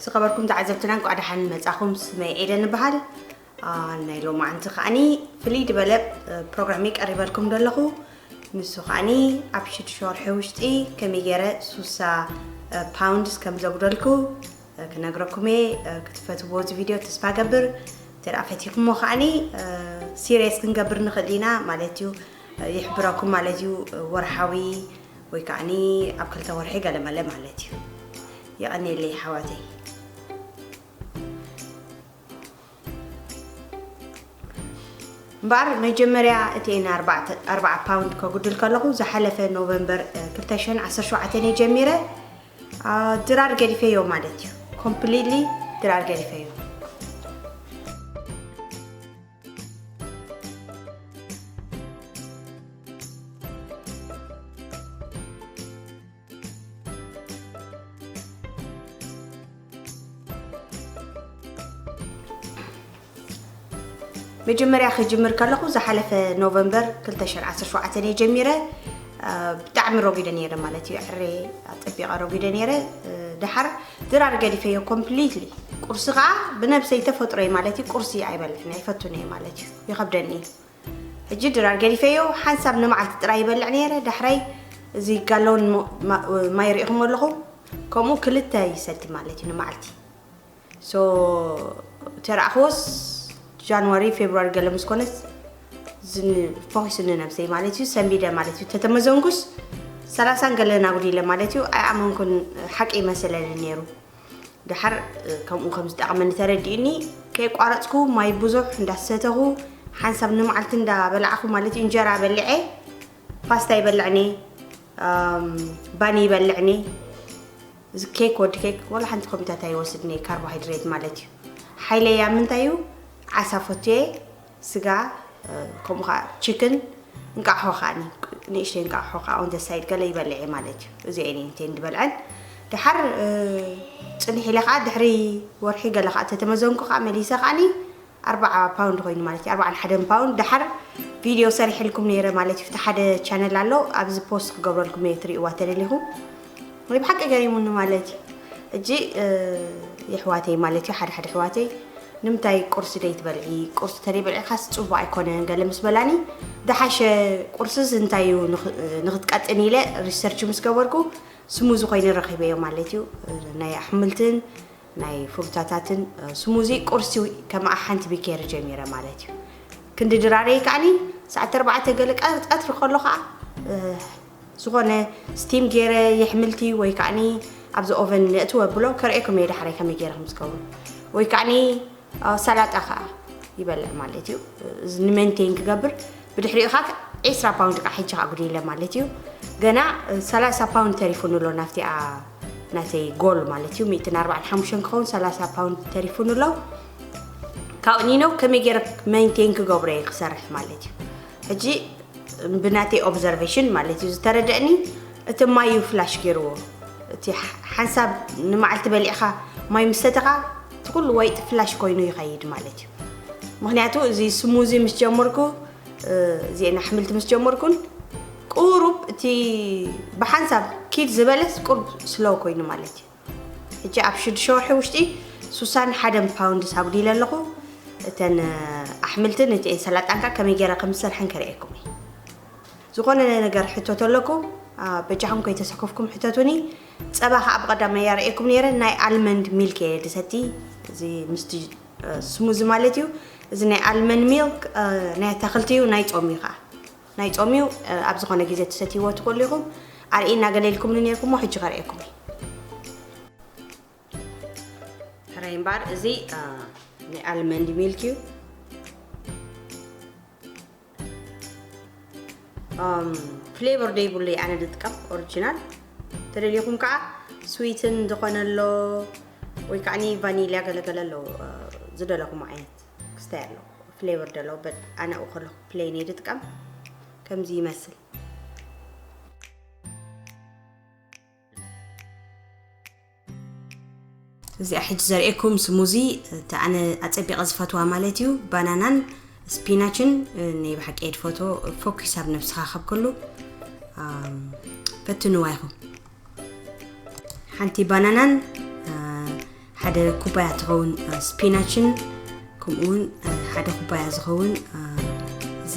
ዝኸበርኩም ተዓዘብትና፣ እንኳዕ ደሓን መጻኹም። ስመይ ኤደን እበሃል። አ፣ ናይ ሎማዓንቲ ከዓኒ ፍልይ ዝበለ፣ እ፣ ፕሮግራም ቀሪበልኩም ዘለኹ። ንሱ ከዓኒ ኣብ ሽዱሽተ ወርሒ ውሽጢ ከመይ ገይረ ሱሳ፣ እ፣ ፓውንድስ ከም ዘጉደልኩ፣ እ፣ ክነግረኩም እየ። እ፣ ክትፈትዎ እዚ ቪድዮ ተስፋ ገብር። እንተ ደኣ ፈቲኹሞ ከዓኒ፣ እ፣ ሲሪየስ ክንገብር ንኽእል ኢና ማለት እዩ። እ፣ ይሕብረኩም ማለት እዩ። እ፣ ወርሓዊ ወይ ከዓኒ ኣብ ክልተ ወርሒ ገለ መለ ማለት እዩ። የቐንየለይ ኣሕዋተይ። እምበኣር መጀመርያ እተን ኣርባዕተ፣ ኣርባዓ ፓውንድ ከጉድል ከለኹ ዝሓለፈ ኖቨምበር፣ እ፣ ክልተ ሽሕን ዓሰርተ ሸውዓተን እየ ጀሚረ። አ፣ ድራር ገዲፈዮ ማለት እዩ። ኮምፕሊትሊ ድራር ገዲፈዮ። መጀመርያ ክጅምር ከለኹ ዝሓለፈ ኖቨምበር ክልተ ሽሕን ዓሰርተ ሸውዓተን እየ ጀሚረ። አ፣ ብጣዕሚ ረጒደ ነይረ ማለት እዩ። ዕሬ ኣጸቢቐ ረጒደ ነይረ። እ፣ ደሓር ድራር ገዲፈዮ ኮምፕሊትሊ። ቁርሲ ከኣ ብነብሰይ ተፈጥሮይ ማለት እዩ። ቁርሲ ኣይበልዕን፣ ኣይፈቱን እየ ማለት እዩ። ይኸብደኒ። ሕጂ ድራር ገዲፈዮ፣ ሓንሳብ ንመዓልቲ ጥራይ ይበልዕ ነይረ። ዳሕራይ እዚ ጋሎን ሞ-፣ ማ-፣ ማይ ርኢኹም ኣለኹም። ከምኡ ክልተ ይሰቲ ማለት እዩ ንመዓልቲ። ሶ፣ ተረኣኽዎስ ጃንዋሪ፣ ፌብሩዋሪ ገለ ምስ ኮነስ ዝን-፣ ፈኺሱኒ ነብሰይ ማለት እዩ። ሰንቢደ ማለት እዩ። ተተመዘንኩስ ሰላሳን ገለን ኣጉዲለ ማለት እዩ። ኣይኣመንኩን፣ ሓቂ ይመሰለኒ ነይሩ። ደሓር፣ እ፣ ከምኡ ከም ዝጠቕመኒ ተረዲኡኒ፣ ከየቋረጽኩ ማይ ብዙሕ እንዳሰተኹ፣ ሓንሳብ ንመዓልቲ እንዳበላዕኹ ማለት እዩ። እንጀራ በሊዐ፣ ፓስታ ይበልዕኒ፣ ኣም፣ ባኒ ይበልዕኒ። እዚ ኬክ፣ ወዲ ኬክ፣ ወላ ሓንቲ ኮምፒታት ኣይወስድን እየ፣ ካርቦሃይድሬት ማለት እዩ። ሓይለይ ኣብ ምንታይ እዩ? ዓሳ ፈትየ፣ ስጋ፣ እ፣ ከምኡ ኸዓ ቺክን፣ እንቃሖ ኸዓ፣ ኒ-፣ ንእሽተይ እንቃሖ ኸዓ ኦን ዘ ሳይድ ገለ ይበልዕ እየ ማለት እዩ። እዚ እየ እንተን ዝበልዐን። ደሓር፣ እ፣ ጽንሕ ኢለ ኸዓ ድሕሪ ወርሒ ገለ ኸዓ ተተመዘንኩ ኸዓ መሊሰ ኸዓኒ ኣርባዓ ፓውንድ ኮይኑ ማለት እዩ፣ ኣርባዓን ሓደን ፓውንድ። ደሓር ቪድዮ ሰሪሐልኩም ነይረ ማለት እዩ፣ እቲ ሓደ ቻነል ኣሎ፣ ኣብዚ ፖስት ክገብረልኩም እየ፣ ትርእይዋ ተደሊኹም። ወይ ብሓቂ ገሪሙኒ ማለት እዩ። ሕጂ፣ እ፣ የሕዋተይ ማለት እዩ፣ ሓደ ሓደ ኣሕዋተይ፣ "ንምንታይ ቁርሲ ደይትበልዒ? ቁርሲ ተደይበልዒኻስ ጽቡቕ ኣይኮነን" ገለ ምስ በላኒ፣ "ደሓሸ ቁርስስ እንታይ እዩ ንኽ-፣ ንኽትቀጥን?" ኢለ ሪሰርች ምስ ገበርኩ፣ ስሙዚ ኮይኑ ረኺበዮ ማለት እዩ። ናይ ኣሕምልትን ናይ ፍሩታታትን፣ እ፣ ስሙዚ ቁርሲ ከምኣ ሓንቲ ቢኬር ጀሚረ ማለት እዩ። ክንዲ ድራረይ ከዓኒ ሰዓት ኣርባዕተ ገለ ቀ-፣ ቀትሪ ከሎ ከኣ፣ እ፣ ዝኾነ ስቲም ገይረ የሕምልቲ ወይ ከዓኒ ኣብዚ ኦቨን ነእትወ ብሎ ከርእየኩም እየ ዳሕራይ ከመይ ገይረ ከም ዝከውን። ወይ ከዓኒ፣ እ፣ ሰላጣ ከኣ ይበልዕ ማለት እዩ። እዚ ንሜንቴን ክገብር ብድሕሪኡ ከኣ ዒስራ ፓውንድ ከኣ ሕጂ ከኣ ጉዲለ ማለት እዩ። ገና፣ እ፣ ሰላሳ ፓውንድ ተሪፉኒ ኣሎ ናብቲኣ ናተይ ጎል ማለት እዩ። ሚእትን ኣርባዓን ሓሙሽተን ክኸውን ሰላሳ ፓውንድ ተሪፉኒ ኣሎ። ካብኡ ኒኖ ከመይ ገይረ ሜንቴን ክገብሮ እየ ክሰርሕ ማለት እዩ። ሕጂ ብናተይ ኦብዘርቬሽን ማለት እዩ ዝተረደእኒ፣ እቲ ማይ እዩ ፍላሽ ገይርዎ። እቲ ሓ-፣ ሓንሳብ ንመዓልቲ በሊዕኻ ማይ ምስ ሰተኻ፣ እቲ ኩሉ ወይጢ ፍላሽ ኮይኑ ይኸይድ ማለት እዩ። ምኽንያቱ እዚ ስሙዚ ምስ ጀመርኩ፣ እ፣ እዚአን ኣሕምልቲ ምስ ጀመርኩን፣ ቁሩብ እቲ ብሓንሳብ ኪድ ዝበለስ ቁሩብ ስሎው ኮይኑ ማለት እዩ። ሕጂ ኣብ ሽዱሽተ ወርሒ ውሽጢ ሱሳን ሓደን ፓውንድስ ኣጉዲለ ኣለኹ። እተን፣ እ፣ ኣሕምልትን እቲአን ሰላጣን ከኣ ከመይ ገይረ ከም ዝሰርሐን ከርእየኩም እየ። ዝኾነ ነገር ሕቶ ተለኩም፣ አ፣ በጃኹም ከይተሰከፍኩም ሕተቱኒ። ጸባ ከኣ ብቐዳማይ ኣርእየኩም ነይረ፣ ናይ ኣልመንድ ሚልክ እየ ድሰቲ። እዚ ምስቲ፣ እ፣ ስሙዚ ማለት እዩ። እዚ ናይ ኣልመንድ ሚልክ፣ እ፣ ናይ ኣታኽልቲ እዩ፣ ናይ ጾም እዩ ከኣ። ናይ ጾም እዩ፣ እ፣ ኣብ ዝኾነ ግዜ ትሰትይዎ ትኽእሉ ኢኹም። ኣርእየና ገለ ኢልኩምኒ ነይርኩሞ፣ ሕጂ ከርእየኩም እየ። ሕራይ እምበኣር፣ እዚ፣ እ፣ ናይ ኣልመንድ ሚልክ እዩ። ኣም፣ ፍሌቨር ደይብሉ ኣነ ዝጥቀም ኦሪጂናል። ተደሊኹም ከዓ ስዊትን ዝኾነ ኣሎ ወይ ከዓኒ ቫኒልያ ገለገለ ኣሎ፣ እ፣ ዝደለኹም ዓይነት ክስታይ ኣሎ። ፍሌቨር ደሎ፣ but ኣነ ኣብኡ ከለኹ ፕሌን እየ ዝጥቀም። ከምዚ ይመስል። እዚኣ ሕጂ ዘርእየኩም ስሙዚ፣ እታ ኣነ ኣጸቢቐ ዝፈትዋ ማለት እዩ፣ ባናናን ስፒናችን፣ እ፣ ናይ ብሓቂ እየ ዝፈትዎ። ፎኪስ ኣብ ነብስኻ ካብ ከሉ፣ ኣም፣ ፈትንዋ ኢኹም። ሓንቲ ባናናን፣ እ፣ ሓደ ኩባያ ትኸውን ስፒናችን ከምኡውን ሓደ ኩባያ ዝኸውን እዚ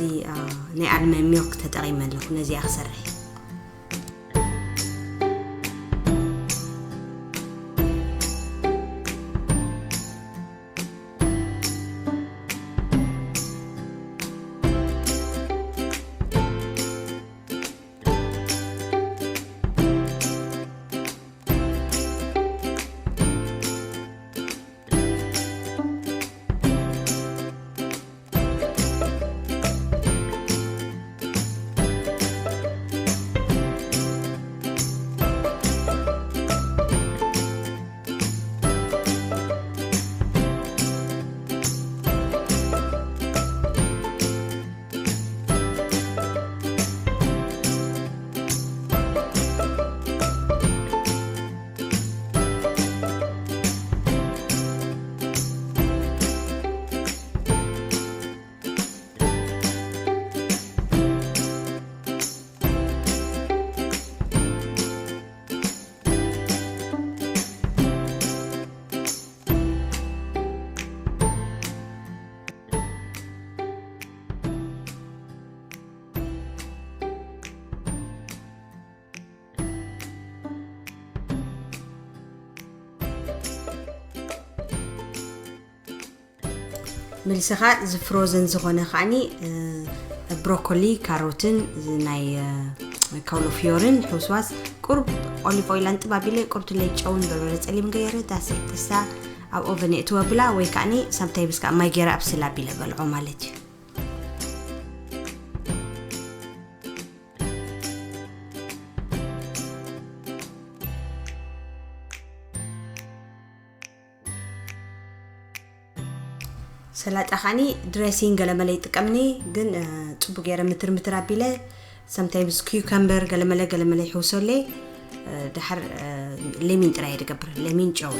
ናይ ኣልመ ሚልክ ተጠቒመ ኣለኹ ነዚኣ ክሰርሕ። ምልስኻ እዚ ፍሮዘን ዝኾነ ከዓኒ ብሮኮሊ፣ ካሮትን ናይ ካውሎፍዮርን ሕውስዋስ ቁርብ ኦሊቭ ኦይል ኣንጥብ ኣቢለ ቁርብ ትለይ ጨውን በርበረ ጸሊም ገይረ ዳስ ጥሳ ኣብ ኦቨን የእትወ ብላ ወይ ከዓኒ ሳምታይምስ ከዓ ማይ ገይረ ኣብስል ኣቢለ በልዖ ማለት እዩ። ሰላጣ ኻኒ ድሬሲንግ ገለመለ ይጥቀምኒ፣ ግን ጽቡቅ ገይረ ምትር ምትር ኣቢለ ሰምታይምስ ኪዩከምበር ገለመለ ገለመለ ይሕውሰለይ። ድሓር ሌሚን ጥራይ ድገብር፣ ሌሚን ጨው።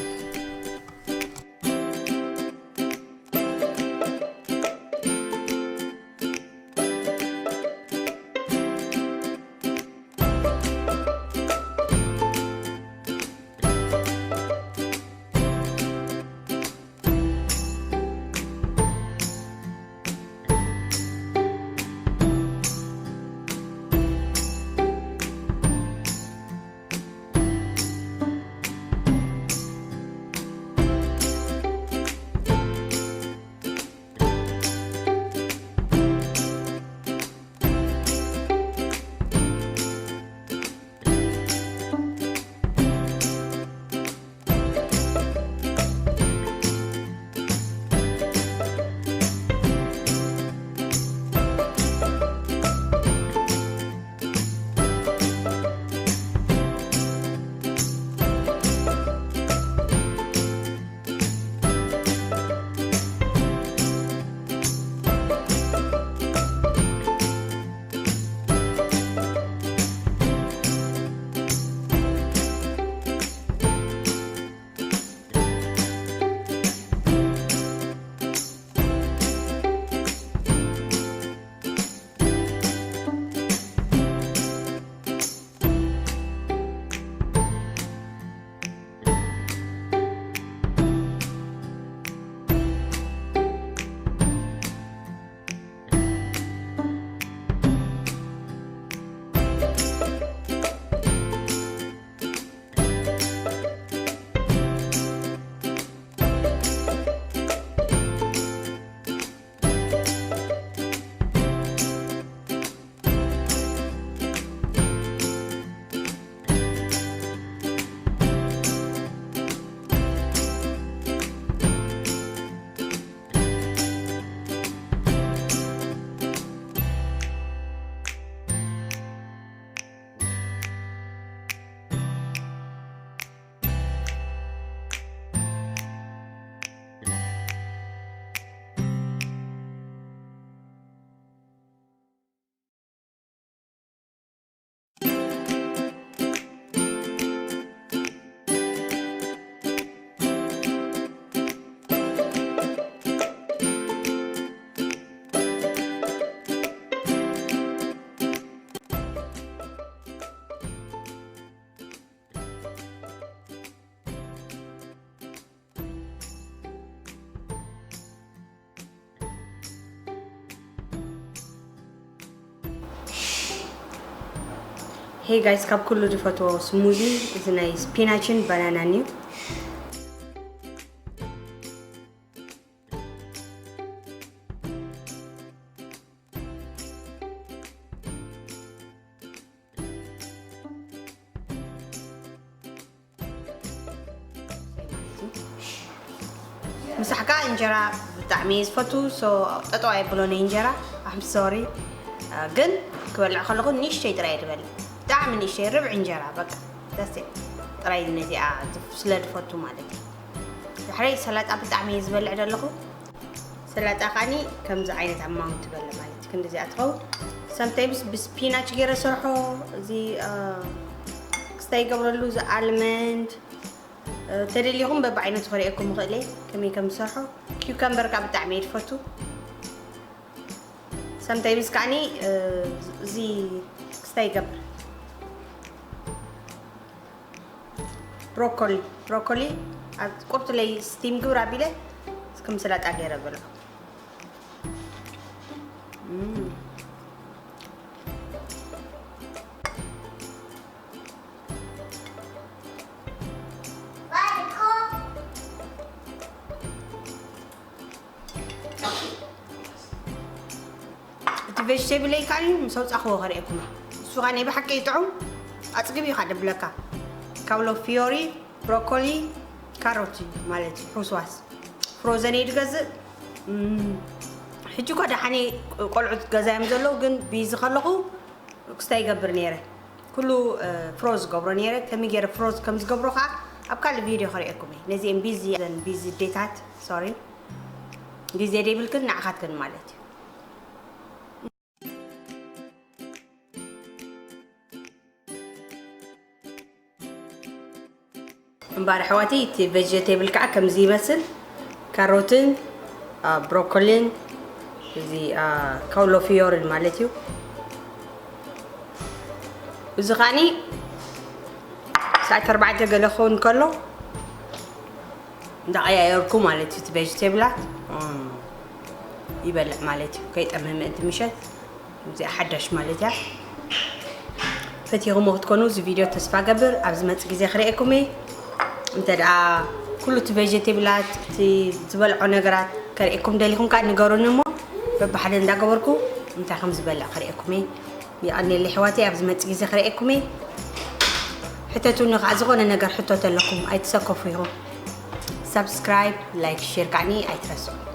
Hey guys, ካብ ኩሉ ዝፈትዎ ስሙዚ እዚ ናይ ስፒናችን ባናናን እዩ። ምሳሕ ከዓ እንጀራ ብጣዕሚ እየ ዝፈቱ። So ጠጠው ኣይብሎን እንጀራ። I'm sorry። ግን ክበልዕ ከለኹ ንእሽተይ ጥራይ እየ ዝበልዕ። ብጣዕሚ ንእሽተይ፣ ርብዒ እንጀራ በቃ። That's it። ጥራይ ነዚኣ ዝፍ- ስለ ዝፈቱ ማለት እዩ። ድሕረይ ሰላጣ ብጣዕሚ እየ ዝበልዕ ዘለኹ። ሰላጣ ከዓኒ ከምዚ ዓይነት ኣማውንት ትበለ ማለት እዩ። ክንዲዚኣ ትኸውን። Sometimes ብስፒናች ገይረ ሰርሖ። እዚ ክስታይ ይገብረሉ፣ እዚ ኣልመንድ። ተደሊኹም በብዓይነቱ ክርእየኩም ይኽእል እየ ከመይ ከም ዝሰርሖ። ኪውከምበር ከዓ ብጣዕሚ እየ ዝፈቱ። Sometimes ከዓኒ እዚ ክስታይ ይገብር። ብሮኮሊ፣ ብሮኮሊ ኣብ ቁርጥለይ ስቲም ግብር ኣቢለ ከም ሰላጣ ገይረ በልዖ። እም። እቲ ቬጅቴብለይ ከዓኒ ምስ ኣውፃእኽዎ ከርእየኩም እየ። እሱ ከዓ ናይ ብሓቂ ይጥዑም፣ ኣፅግብ እዩ ከዓ ደብለካ። ካውሎ ፊዮሪ፣ ብሮኮሊ፣ ካሮት እዩ ማለት እዩ። ሕውስዋስ ፍሮዘን እየ ዝገዝእ። እም፣ ሕጂ እኳ ደሓነ ቆልዑት ገዛ እዮም ዘለዉ፣ ግን ቢዚ ከለኹ ክስታይ ይገብር ነይረ። ኩሉ ፍሮዝ ዝገብሮ ነይረ። ከመይ ገይረ ፍሮዝ ከም ዝገብሮ ከዓ ኣብ ካልእ ቪድዮ ከርእየኩም እየ። ነዚአን ቢዚ ቢዚ ዴታት፣ ሶሪ፣ ግዜ ደይብልክን ንዓኻትክን ማለት እዩ። እምበኣር ኣሕዋተይ፣ እቲ ቬጀቴብል ከዓ ከምዚ ይመስል። ካሮትን፣ አ፣ ብሮኮሊን፣ እዚ፣ አ፣ ካውሎ ፊዮርን ማለት እዩ። እዚ ከዓኒ ሰዓት ኣርባዕተ ገለ ክኸውን ከሎ እንዳቐያየርኩ ማለት እዩ። እቲ ቬጀቴብላት፣ እም፣ ይበልዕ ማለት እዩ። ከይጠምህ ምእንቲ ምሸት። እዚኣ ሓዳሽ ማለት እያ። ፈቲኹሞ ክትኮኑ እዚ ቪድዮ ተስፋ ገብር። ኣብ ዝመጽእ ግዜ ክርእየኩም እየ። እንተ ደኣ ኩሉ እቲ ቬጀቴብላት፣ እቲ ዝበልዖ ነገራት ከርእየኩም ደሊኹም ከኣ ንገሩኒ እሞ በብሓደ እንዳገበርኩ እንታይ ከም ዝበልዕ ከርእየኩም እየ። የቐንየለይ ኣሕዋተይ፣ ኣብ ዝመጽእ ግዜ ክርእየኩም እየ። ሕተቱኒ ከኣ ዝኾነ ነገር ሕቶ ተለኩም ኣይትሰከፉ ኢኹም። ሳብስክራይብ፣ ላይክ፣ ሼር ከዓኒ ኣይትረስዑ።